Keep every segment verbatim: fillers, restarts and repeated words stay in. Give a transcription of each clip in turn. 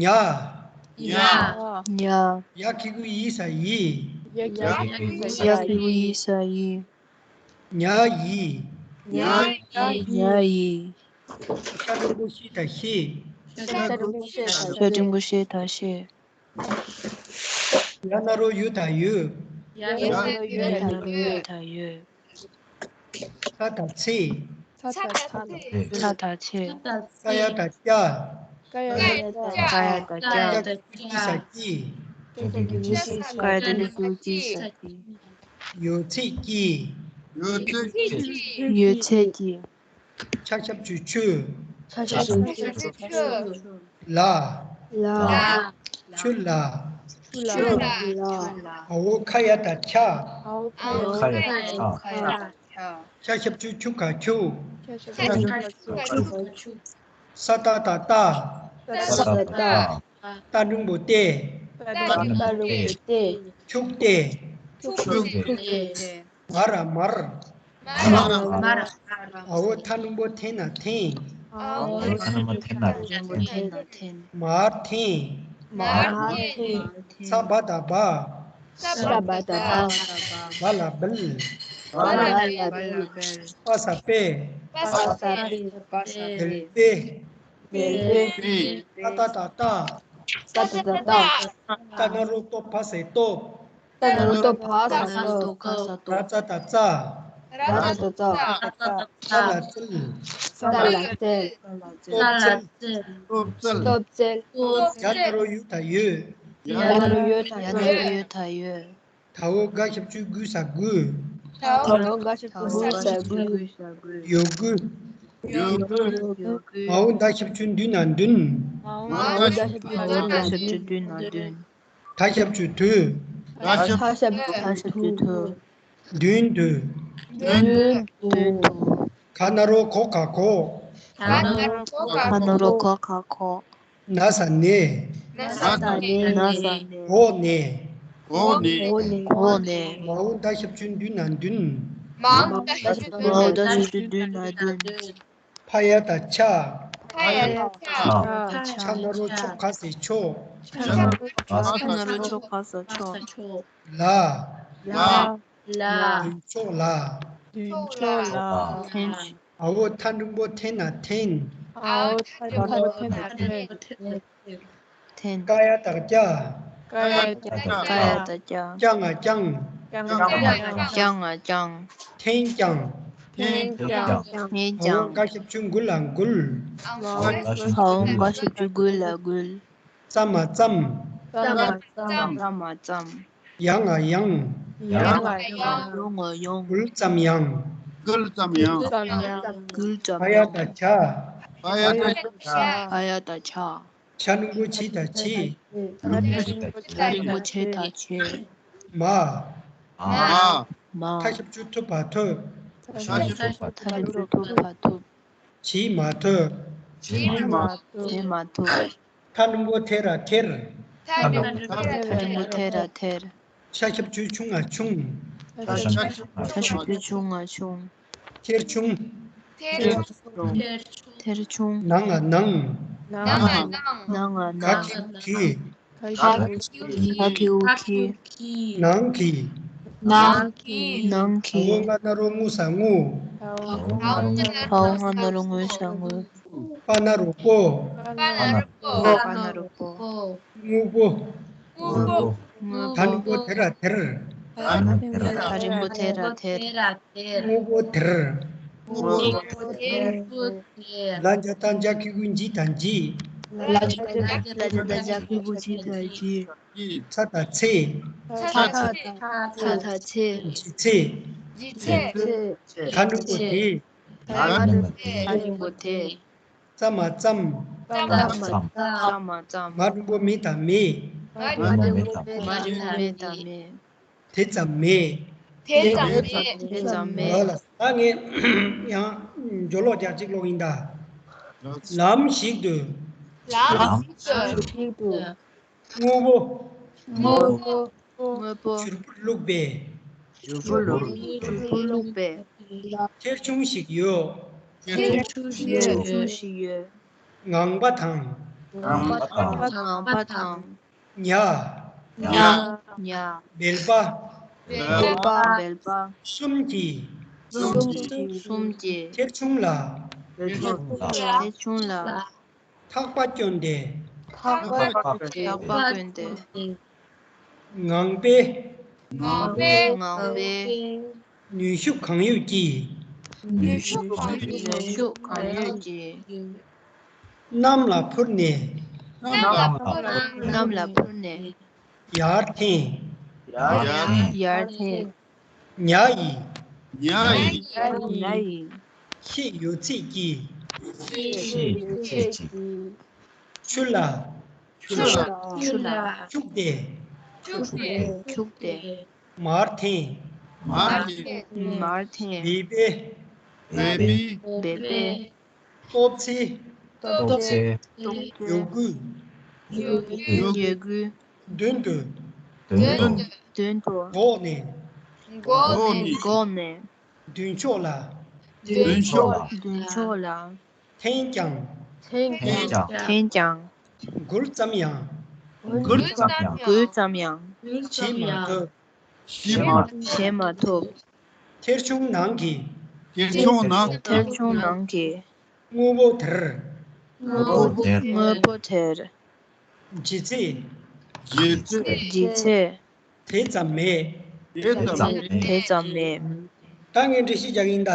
ཉ། ཉ། ཡ་གི་གུ་ཡི་ས་ཡི། ཡ་གི་གུ་ཡི་ས་ཡི། ཉ་ཡི། ཉ་ཡི། ཉ་ཡི། ཤ་འགྲེང་བུ་ཤི་དང་ཤེས། ཤ་འགྲེང་བུ་ཤེས་དང་ཤེས། ཡ་ན་རོ་ཡུ་དང་ཡོད། ཡ་ན་རོ་ཡུ་དང་ཡོད། ཚ་དང་ཚེ། ཚ་དང་ཚེ། ཀ་ཡ་དང་ཀྱ། ཀ་ཡ་དང་ཀྱ། ཀྱ་གི་ཀྱི་ས་ཀྱི། ཀ་ཡ་དང་ཀྱ་གི་ཀྱི་ས་ཀྱི། ཡོད་ཚད་ཀྱི། ཡོད་ཚད་ཀྱི། ཡོད་ཚད་ཀྱི། ཆ་ཞབས་ཀྱུ་ཆུ། ཆ་ཞབས་ཀྱུ་ཆུ། ལ། ལ། ཆུ་ལ། ཆུ་ལ། འ་འོག་ཁ་ཡ་དང་ཁྱ། འ་འོག་ཁ་ཡ་དང་ཁྱ། ཆ་ཞབས་ཀྱུ་ཆུ་ག་ཆུ། ཆ་ཞབས་ཀྱུ་ཆུ་ག་ཆུ། ས་ཏ་བཏགས་སྟ། ས་ཏ་བཏགས་སྟ། ཏ་འགྲེང་བུ་སྟེ། ཏ་འགྲེང་བུ་སྟེ། ཕྱུགས་སྟེ། ཕྱུགས་སྟེ། མ་ར་མར། མ་ར་མར། འ་འོག་ཐ་འགྲེང་བུ་ཐེ་ན་ཐེན། འ་འོག་ཐ་འགྲེང་བུ་ཐེ་ན་ཐེན། མར་ཐེན། མར་ཐེན། ས་བ་བཏགས་སྦ། ས་བ་བཏགས་སྦ། བ་ལ་བལ། བ་ལ་བལ། པ་ས་པེ། པ་ས་པེ། བལ་པེ། བལ་པེ། ཏ་བཏགས་སྟ། ཏ་བཏགས་སྟ། ཏ་ན་རོ་ཏོ་ཕ་ས་སྟོབས། ཏ་ན་རོ་ཏོ་ཕ་ས་སྟོབས། ར་ཙ་བཏགས་རྩ། ར་ཙ་བཏགས་རྩ། རྩ་ལ་རྩལ། རྩ་ལ་རྩལ། སྟོབས་རྩལ། སྟོབས་རྩལ། ཡ་ན་རོ་ཡུ་དང་ཡོད། ཡ་ན་རོ་ཡུ་དང་ཡོད། ད་འོག་ག་ཞབས་ཀྱུ་གུ་ས་གུས། ད་འོག་ག་ཞབས་ཀྱུ་གུ་ས་གུས། ཡོད་གུས། ཡོད་གུས། འ་འོག་ད་ཞབས་ཀྱུ་དུ་ན་དུན། འ་འོག་ད་ཞབས་ཀྱུ་དུ་ན་དུན། ད་ཞབས་ཀྱུ་དུ། ད་ཞབས་ཀྱུ་དུ། དུན་དུ། དུན་དུ། ག་ན་རོ་གོ་ག་གོག། ག་ན་རོ་གོ་ག་གོག། ན་ས་ནས། ན་ས་ནས། ན་ས་ནས། འོག་ནས། འོག་ནས། འོག་ནས། འ་འོག་ད་ཞབས་ཀྱུ་དུ་ན་དུན། འ་འོག་ད་ཞབས་ཀྱུ་དུ་ན་དུན། ཕ་ཡ་བཏགས་ཕྱ། ཕ་ཡ་བཏགས་ཕྱ། ཕྱ་ན་རོ་ཆོ་ག་ས་ཆོག། ཕྱ་ན་རོ་ཆོ་ག་ས་ཆོག། ལ། ལ། ལ། མདུན་ཕྱོགས་ལ། མདུན་ཕྱོགས་ལ། འ་འོག་ཐ་འགྲེང་བུ་ཐེ་ན་ཐེན། འ་འོག་ཐ་འགྲེང་བུ་ཐེ་ན་ཐེན། ཐེན། ཀ་ཡ་བཏགས་ཀྱ། ཀ་ཡ་བཏགས་ཀྱ། ཀ་ཡ་བཏགས་ཀྱ། ཀྱ་ང་ཀྱང་། ཀྱ་ང་ཀྱང་། ཀྱ་ང་ཀྱང་། ཐེན་ཀྱང་། ཐེན་ཀྱང་། ཐེན་ཀྱང་། འ་འོག་ག་ཞབས་ཀྱུ་གུ་ལ་གུལ། འ་འོག་ག་ཞབས་ཀྱུ་གུ་ལ་གུལ། ཙ་མ་ཙམ། ཙ་མ་ཙམ། ཙ་མ་ཙམ། ཡ་ང་ཡང་། ཡ་ང་ཡང་། ཡ་ང་ཡང་། གུལ་ཙམ་ཡང་། གུལ་ཙམ་ཡང་། གུལ་ཙམ་ཡང་། གུལ་ཙམ་ཡང་། ཕ་ཡ་བཏགས་ཕྱ། ཕ་ཡ་བཏགས་ཕྱ། ཕ་ཡ་བཏགས་ཕྱ། ཕྱ་འགྲེང་བུ་ཕྱི་དང་ཕྱེད། ཕྱ་འགྲེང་བུ་ཕྱེད་དང་ཕྱེད། མ། མ། མ། ཐ་ཞབས་ཀྱུ་ཐུ་བ་ཐུབ། ཐ་ཞབས་ཀྱུ་ཐུ་བ་ཐུབ། ཐ་ཞབས་ཀྱུ་ཐུ་བ་ཐུབ། བྱེད་མ་ཐུབ། བྱེད་མ་ཐུབ། བྱེད་མ་ཐུབ། ཐ་འགྲེང་བུ་ཐེ་ར་ཐེར། ཐ་འགྲེང་བུ་ཐེ་ར་ཐེར། ཕྱ་ཞབས་ཀྱུ་ཆུ་ང་ཆུང་། ཕྱ་ཞབས་ཀྱུ་ཆུ་ང་ཆུང་། ཐེར་ཆུང་། ཐེར་ཆུང་། ཐེར་ཆུང་། ཐེར་ཆུང་། ན་ང་ནང་། ན་ང་ནང་། ན་ང་ནང་། ག་གི་གུ་གི། ག་གི་གུ་གི། ག་གི་གུ་གི། ནང་གི། ནང་གི། ནང་གི། འ་འོག་ང་ན་རོ་ངུ་ས་ངུ། འ་འོག་ང་ན་རོ་ངུ་ས་ངུ། པ་ན་རོ་པོ། པ་ན་རོ་པོ། པ་ན་རོ་པོ། དངོས་པོ། དངོས་པོ། ཐ་འགྲེང་བུ་ཐེ་ར་ཐེར། ཐ་འགྲེང་བུ་ཐེ་ར་ཐེར། དངོས་པོ་དེར། དངོས་པོ་དེར། ལ་ཇ་བཏགས་ལྗ་གི་གུ་ལྗི་དང་ལྗིད། ལ་ཇ་བཏགས་ལྗ་གི་གུ་ལྗི་དང་ལྗིད། ཚ་དང་ཚེ། ཚ་དང་ཚེ། ལྗིད་ཚད། ལྗིད་ཚད། ཐ་འགྲེང་བུ་དེ། ཐ་འགྲེང་བུ་དེ། ཙ་མ་ཙམ། ཙ་མ་ཙམ། མ་འགྲེང་བུ་མི་དང་མེད། མ་འགྲེང་བུ་མི་དང་མེད། དེ་ཙམ་མེད། དེ་ཙམ་མེད། དེ་ཙམ་མེད། ལ་ལ། ད་ངས་ཡང་སྦྱོར་ཀློག་རྒྱག་གཅིག་ཀློག་ཡིན་ད། ལམ་ཞིག་ཏུ། ལམ་ཞིག་ཏུ། དངོས་པོ། དངོས་པོ། དངོས་པོ། བྱུར་བུར་བླུགས་པའི། བྱུར་བུར་བླུགས་པའི། ཐེར་ཆུང་ཞིག་ཡོད། ཐེར་ཆུང་ཞིག་ཡོད། ཐེར་ཆུང་ཞིག་ཡོད། ངང་པ་དང་། ངང་པ་དང་། ངང་པ་དང་། ཉ། ཉ། ཉ། སྦལ་པ། སྦལ་པ། སྦལ་པ། གསུམ་གྱིས། གསུམ་གྱིས། གསུམ་གྱིས། ཐེར་ཆུང་ལ། ཐེར་ཆུང་ལ། ཐེར་ཆུང་ལ། ཐག་པ་བསྐྱོན་ཏེ། ཐག་པ། ཐག་པ་བསྐྱོན་ཏེ། ངང་པས། ངང་པས། ངང་པས། ནུས་ཤུགས་གང་ཡོད་ཀྱིས། ནུས་ཤུགས་གང་ཡོད། ནུས་ཤུགས་གང་ཡོད་ཀྱིས། གནམ་ལ་འཕུར་ནས། གནམ་ལ་འཕུར་ནས། གནམ་ལ་འཕུར་ནས། ཡར་འཐེན། ཡར་འཐེན། ཡར་འཐེན། ཉ་ཡི། ཉ་ཡི། ཉ་ཡི། ཤེད་ཡོད་ཚད་ཀྱིས། ཤེད་ཡོད་ཚད་ཀྱིས། ཆུ་ལ། ཆུ་ལ། ཆུ་ལ། ཆུག་སྟེ། ཆུག་སྟེ། ཆུག་སྟེ། མར་འཐེན། མར་འཐེན། མར་འཐེན། འབད་པས། འབད་པས། འབད་པས། ལྟོ་ཚིལ། ལྟོ་ཚིལ། ཡོད་དགུའི། ཡོད་དགུའི། མདུན་དུ། མདུན་དུ། མདུན་དུ། འགོག་ནས། འགོག་ནས། འགོག་ནས། མདུན་ཕྱོགས་ལ། མདུན་ཕྱོགས་ལ། མདུན་ཕྱོགས་ལ། འཐེན་ཀྱང་། འཐེན་ཀྱང་། འཐེན་ཀྱང་། འགུལ་ཙམ་ཡང་། འགུལ་ཙམ་ཡང་། འགུལ་ཙམ་ཡང་། འགུལ་ཙམ་ཡང་། བྱེད་མ་ཐུབ། བྱེད་མ་ཐུབ། ཐེར་ཆུང་ནང་གི། ཐེར་ཆུང་ནང་། ཐེར་ཆུང་ནང་གི། དངོས་པོ་དེར། དངོས་པོ་དེར། དངོས་པོ་དེར། ལྗིད་ཚད། ལྗིད་ཚད། ལྗིད་ཚད། དེ་ཙམ་མེད། དེ་ཙམ་མེད། དེ་ཙམ་མེད། ད་ངས་འགྲེལ་བཤད་རྒྱག་གིན་ད།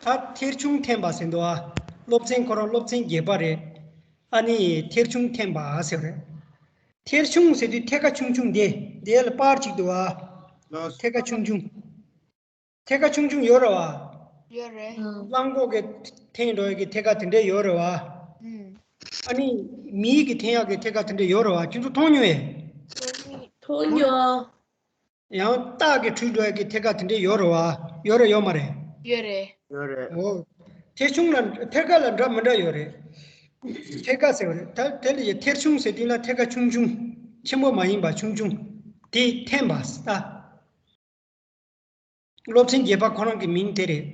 ད་ཐེར་ཆུང་འཐེན་པ་ཟེར་འདུག་ཨ། སློབ་ཚན་ཁོ་རང་སློབ་ཚན་བརྒྱད་པ་རེད། ཨ་ནི་ཐེར་ཆུང་འཐེན་པ་ཟེར་རེད། ཐེར་ཆུང་ཟེར་དུས་ཐད་ཀ་ཆུང་ཆུང་དེ། དེ་ལ་པར་གཅིག་འདུག་ཨ། ཐད་ཀ་ཆུང་ཆུང་། ཐད་ཀ་ཆུང་ཆུང་ཡོད་རེད་བ། ཡོད་རེད། རླངས་འཁོར་གྱི་འཐེན་འགྲོ་ཡག་གི་ཐད་ཀ་དེ་འདྲས་ཡོད་རེད་བ། ཨ་ནི་མིའི་གི་འཐེན་ཡག་གི་ཐད་ཀ་དེ་འདྲས་ཡོད་རེད་བ། ཁྱོད་ཚོ་མཐོང་མྱོང་ངས། མཐོང་མྱོང་། ཡང་སྟག་གི་བྲོས་འགྲོ་ཡག་གི་ཐད་ཀ་དེ་འདྲས་ཡོད་རེད་བ། ཡོད་རེད་ཡོད་མ་རེད། ཡོད་རེད། ཡོད་རེད། འོ། ཐད་ཆུང་ལ་ཐད་ཀ་ལ་འདྲ་མི་འདྲ་ཡོད་རེད། ཐད་ཀ་ཟེར་བ་རེད། ད་དེ་ལ་ཡ་ཐེར་ཆུང་ཟེར་དུས་ན་ཐད་ཀ་ཆུང་ཆུང་། ཆེན་པོ་མ་ཡིན་པ་ཆུང་ཆུང་། དེ་འཐེན་པ་ད། སློབ་ཚན་བརྒྱད་པ་ཁོ་རང་གི་མིང་དེ་རེད།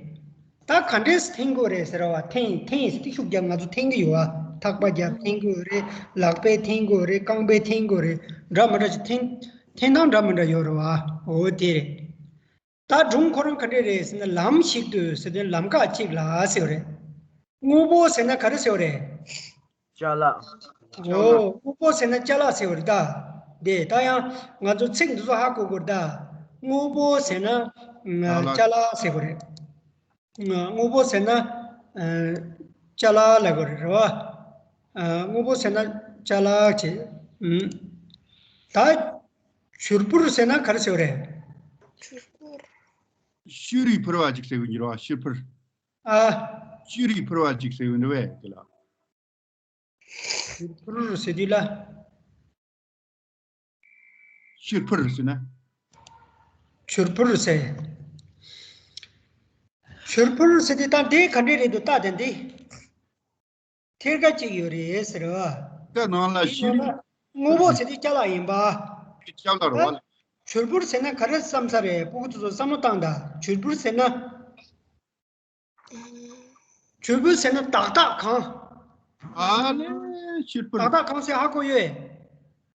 ད་ག་འདྲས་འཐེན་དགོས་རེད་ཟེར་བ། འཐེན་འཐེན་ཟེར་དུས་ཤུགས་རྒྱབ་ང་ཚོ་འཐེན་གི་ཡོད་བ། ཐག་པ་རྒྱབ་འཐེན་དགོས་རེད། ལག་པས་འཐེན་དགོས་རེད། རྐང་པས་འཐེན་དགོས་རེད། འདྲ་མི་འདྲ་ཞིག་འཐེན། འཐེན་སྟངས་འདྲ་མི་འདྲ་ཡོད་རེད་བ། འོ་དེ་རེད། ད་སྒྲུང་ཁོ་རང་ག་འདྲས་རེད་ཟེར་ན། ལམ་ཞིག་ཏུ་ཟེར་དུས་ལམ་ཁ་ཅིག་ལ་ཟེར་བ་རེད། དངོས་པོ་ཟེར་ན་ག་རེ་ཟེར་བ་རེད། ཅ་ལག་འོ། དངོས་པོ་ཟེར་ན་ཅ་ལག་ཟེར་བ་རེད་ད། དེ་ད་ཡང་ང་ཚོ་ཚིག་འདི་ཚོ་ཧ་གོ་དགོས་རེད་ད། དངོས་པོ་ཟེར་ན་ཅ་ལག་ཅ་ལག་ཟེར་བ་རེད། དངོས་པོ་ཟེར་ན་ཅ་ལག་ལབ་དགོས་རེད་རེད་བ། དངོས་པོ་ཟེར་ན་ཅ་ལག་བྱས། ད་བྱུར་བུར་ཟེར་ན་ག་རེ་ཟེར་བ་རེད། བྱུར་བུར། ཤུ་རུས་འཕུར་བ་ཅིག་ཟེར་གི་འགྱུར་བ། ཤུ་འཕུར། ཨ། ཤུ་རུས་འཕུར་བ་ཅིག་ཟེར་གི་འདུག་བས་དེ་ལ། བྱུར་བུར་ཟེར་དུས་ལ། ཤུ་འཕུར་ཟེར་ན། བྱུར་བུར་ཟེར། བྱུར་བུར་ཟེར་དུས་ད་འདི་ག་འདྲས་རེད་འདུག་ལྟ་དེ་འདི། ཐད་ཀ་གཅིག་ཡོད་རེད་ཟེར་བ། ད་ནང་ལ་ཤུ་རུས། དངོས་པོ་ཟེར་དུས་ཅ་ལག་ཡིན་པ། ཅ་ལག་རེད་བ། བྱུར་བུར་ཟེར་ན་ག་རེ་བསམ་ས་རེད། སྤུ་གུ་ཚོ་ཚོ་བསམ་བློ་བཏང་དང་། བྱུར་བུར་ཟེར་ན། བྱུར་བུར་ཟེར་ན་ཏག་ཏག་གང་། ཨ་ལེ། བྱུར་བུར། ཏག་ཏག་གང་ཟེར་ཧ་གོ་ཡོད།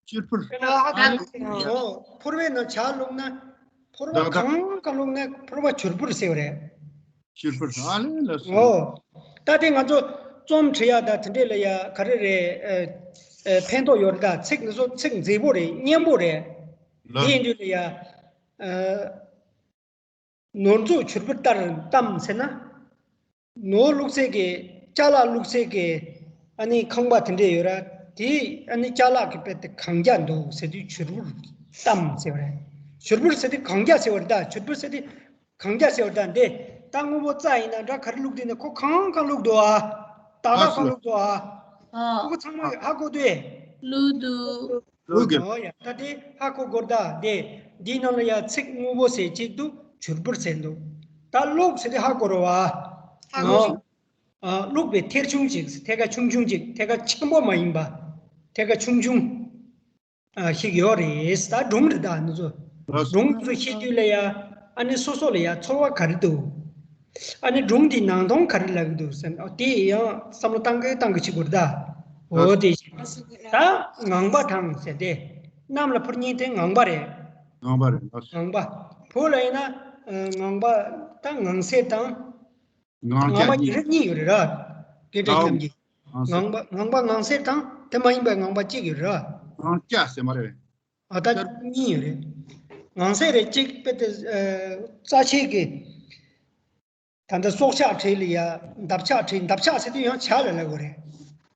བྱུར་བུར། ཨ་ལེ། འོ། ཕོར་པའི་ནང་ཇ་བླུགས་ན། ཕོར་པ་ཏག་ཏག་གང་གང་བླུགས་ན་ཕོར་པ་བྱུར་བུར་ཟེར་བ་རེད། བྱུར་བུར། ཨ་ལེ་ལ་སོ། འོ། ད་དེ་ང་ཚོ་རྩོམ་འབྲི་ཡག་ད་དེ་འདྲས་ལ་ཡ་ག་རེ་རེད། ཨ། ཨ། ཕན་ཐོགས་ཡོད་རེད་ད། ཚིག་འདི་ཚོ་ཚིག་མཛེས་པོ་རེད། སྙན་པོ་རེད། ལ། དེ་ཡིན་དུས་ལ་ཡ། ཨ། ནོར་མཛོད་བྱུར་བུར་ལྟར་གཏམས་ཟེར་ན། ནོར་བླུགས་སའི་གི་ཅ་ལག་བླུགས་སའི་གི་ཨ་ནི་ཁང་པ་དེ་འདྲས་ཡོད་ར། དེ་ཨ་ནི་ཅ་ལག་གི་དཔེ་དེ་གང་རྒྱ་འདུག་ཟེར་དུས་བྱུར་བུར་གཏམས་ཟེར་བ་རེད། བྱུར་བུར་ཟེར་དུས་གང་རྒྱ་ཟེར་བ་རེད་ད། བྱུར་བུར་ཟེར་དུས་གང་རྒྱ་ཟེར་བ་རེད་ད། འདི་ད་དངོས་པོ་རྩྭ་ཡིན་ན་འདྲ་ག་རེ་བླུགས་དུས་ནི་ཁོ་གང་གང་བླུགས་འདུག་ཨ། ཏག་ཏག་གང་བླུགས་འདུག་ཨ། ཨ། ཁོ་ཚང་མ་ཧ་གོ་དུས། བླུགས་འདུག་བླུགས་འདུག་འོ་ཡ། ད་དེ་ཧ་གོ་དགོས་རེད་ད། དེ་འདིའི་ནང་ལ་ཡ་ཚིག་དངོས་པོ་ཟེར་གཅིག་འདུག་བྱུར་བུར་ཟེར་འདུག་ད་བླུགས་ཟེར་དེ་ཧ་གོ་རེད་བ། ཧ་གོ། ཨ། བླུགས་པའི་ཐེར་ཆུང་ཅིག་ཐད་ཀ་ཆུང་ཆུང་ཅིག་ཐད་ཀ་ཆེན་པོ་མ་ཡིན་པ། ཐད་ཀ་ཆུང་ཆུང་། ཨ། ཞིག་ཡོད་རེད། ད་སྒྲུང་རེད་ད་འདི་ཚོ། ལགས་སོ། སྒྲུང་འདི་ཚོ་བཤད་དུས་ལ་ཡ། ཨ་ནི་སོ་སོ་ལ་ཡ་ཚོར་བ་ག་རེ་འདུག་ཨ་ནི་སྒྲུང་འདིའི་ནང་དོན་ག་རེ་ལབ་ཀྱི་འདུག་ཟེར་ན། ཨོ་དེ་ཡང་བསམ་བློ་བཏང་གི་བཏང་གི་བྱེད་དགོས་རེད་ད། འོ་དེ་བཞིན་ད་ངང་པ་དང་ཟེར་ཏེ། གནམ་ལ་འཕུར་མཁན་དེ་ངང་པ་རེད། ངང་པ་རེད། ལགས་སོ། ངང་པ། བོད་ལ་ཡིན་ན་ ངང་པ་དང་ངང་གསལ་དང་། ངང་ངང་པ་རྒྱ་གཉིས་རིགས་གཉིས་ཡོད་རེད་ར། སྐད་གྲགས་ལམ་གྱི། ངང་པ་ངང་པ་ངང་གསལ་དང་དེ་མ་ཡིན་པའི་ངང་པ་གཅིག་ཡོད་རེད་ར། ངང་རྒྱ་ཟེར་མ་རེད། ཨ་ད་གཉིས་ཡོད་རེད། ངང་གསལ་རེད་གཅིག་དཔེ་དེ་རྩ་ཆེ་གི། ད་ལྟ་སྲོག་ཆགས་བྲིས་ལ་ཡ་འདབ་ཆགས་བྲིས། འདབ་ཆགས་ཟེར་དུས་ཡང་བྱ་ལ་ལབ་དགོས་རེད།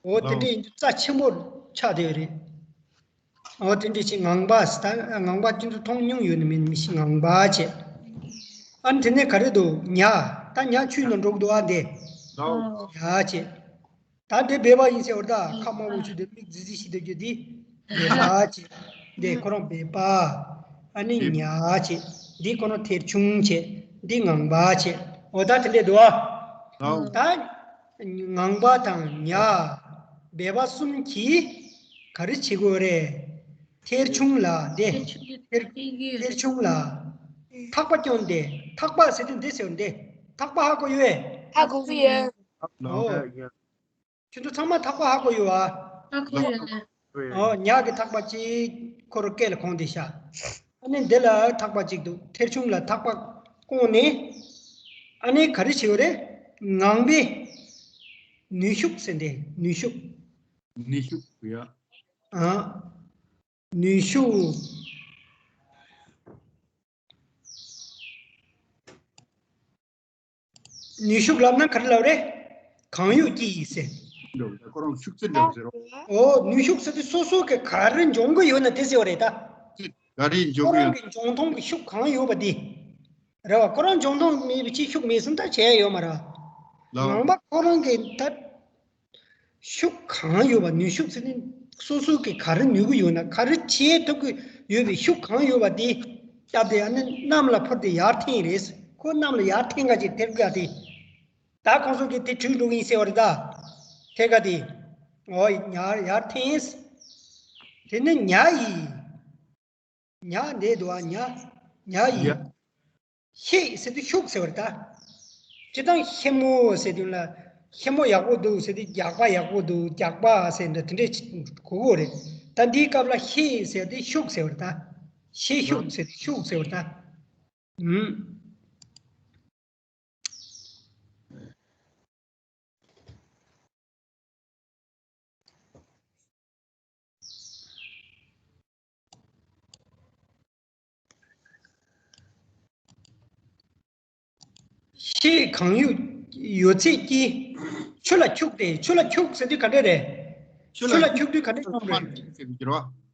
འོ་དེ་འདྲའི་རྩ་ཆེན་པོ་ཆགས་བསྡད་ཡོད་རེད། འོ་དེ་འདྲའི་ཆེ་ངང་པ་ཟེར། ད་ངང་པ་ཁྱེད་ཚོ་མཐོང་མྱོང་ཡོད་ན་མིན་མི་ཤེས། ངང་པ་བྱས། ཨ་ནི་དེ་ནས་ག་རེ་འདུག་ཉ། ད་ཉ་ཆུའི་ནང་འགྲོ་གི་འདུག་ཨ་འདི། ཡ་བྱས། ད་དེ་སྦལ་པ་ཡིན་ཟེར་བ་རེད། ད་ཁ་དམར་པོ་ཆུ་དེ་མིག་རྫི་རྫི་ཞིག་སྡོད་རྒྱུ་དེ་སྦལ་པ་བྱས། འདི་ཁོ་རང་སྦལ་པ། ཨ་ནི་ཉ་བྱས། འདི་ཁོ་རང་ཐེར་ཆུང་བྱས། འདི་ངང་པ་བྱས། འོ་ད་དེ་འདྲས་འདུག་ཨ། ད་ངང་པ་དང་ཉ། སྦལ་པ་གསུམ་གྱིས་ག་རེ་བྱེད་དགོས་རེད། ཐེར་ཆུང་ལ་འདི། ཐེར་ཐེར་ཆུང་ལ་ཐག་པ་རྐྱོན་ཏེ། ཐག་པ་ཟེར་དུས་འདི་ཟེར་བ་འདི། ཐག་པ་ཧ་གོ་ཡོད་པས། ཧ་གོ་གི་ཡོད། ཨོ། ཁྱེད་ཚོ་ཚང་མ་ཐག་པ་ཧ་གོ་ཡོད་ཨ། ཧ་གོ་ཡོད་ལ། ཨོ་ཉ་གི་ཐག་པ་གཅིག་ཁོ་རང་སྐེ་ལ་གོན་ཏེ་ཤག་ཨ་ནི་འདི་ལ་ཐག་པ་གཅིག་འདུག་ཐེར་ཆུང་ལ་ཐག་པ་བསྐོན་ནས། ཨ་ནི་ག་རེ་བྱེད་ཡོད་རེད། ངང་པས་ནུས་ཤུགས་ཟེར་འདི་ནུས་ཤུགས། ནུས་ཤུགས་ཡ། ཨ། ནུས་ཤུགས། ནུས་ཤུགས་ལབ་ན་ག་རེ་ལབ་རེད། གང་ཡོད་ཀྱིས་ཟེར། འགྲོ་ཁོ་རང་ཤུགས་ཚད་འགྲོ་ཟེར་རོ། ཨོ་ནུས་ཤུགས་ཟེར་དུས་སོ་སོ་གི་ག་རེ་འཇོན་གི་ཡོད་ན་དེ་ཟེར་བ་རེད་ད། ག་རེ་འཇོན་ཁོ་གི་རང་ཡོད། གི་འཇོན་ཐང་གི་ཤུགས་གང་ཡོད་པ་དེ། རེད་བ། ཁོ་རང་འཇོན་ཐང་མེད་པའི་ཅི་ཤུགས་མེད་སོང་ད་བྱས་ཡོད་མ་རེད། ལགས། ངང་པ་ཁོ་རང་གི་ད། ཤུགས་གང་ཡོད་པ། ནུས་ཤུགས་ཟེར་ནི་སོ་སོ་གི་ག་རེ་ནུས་ཀྱི་ཡོད་ན། ག་རེ་བྱེད་ཐུབ་ཀྱི་ཡོད་པའི་ཤུགས་གང་ཡོད་པ་དེ་བཏབ་སྟེ་ཨ་ནི་གནམ་ལ་འཕུར་ཏེ་ཡར་འཐེན་རེད། ཁོ་གནམ་ལ་ཡར་འཐེན་ག་ཅིག་དེར་ག་དེ། ད་ཁོང་ཚོ་གི་དེ་བྲུས་འགྲོ་གི་ཡིན་ཟེར་བ་རེད་ད། དེ་ག་དེ། འོ་ཡར་ཡར་འཐེན། དེ་ནི་ཉ་ཡིས། ཉ་འདི་འདུག་ཨ། ཉ། ཉ་ཡིས། ཉ། ཤེད་ཟེར་དུས་ཤུགས་ཟེར་བ་རེད་ད། སྤྱིར་བཏང་ཤེད་མོ་ཟེར་དུས་ལ། ཤེད་མོ་ཡག་པོ་འདུག་ཟེར་དུས་རྒྱགས་པ་ཡག་པོ་འདུག་རྒྱགས་པ་ཟེར་འདྲ་དེ་འདྲས་གོ་གི་རེད། ད་འདིའི་སྐབས་ལ་ཤེད་ཟེར་དུས་ཤུགས་ཟེར་བ་རེད་ད། ཤེད་ཤུགས་ཟེར་དུས་ཤུགས་ཟེར་བ་རེད་ད། ཨུམ། ཤེད་གང་ཡོད་ཡོད་ཚད་ཀྱིས། ཆུ་ལ་འཁྱུག་སྟེ། ཆུ་ལ་འཁྱུག་ཟེར་དུས་ག་འདྲ་རེད། ཆུ་ལ་འཁྱུག་དུས་ག་འདྲ་ཡོང་རེད། ཟེར་གྱི་རེད་བ།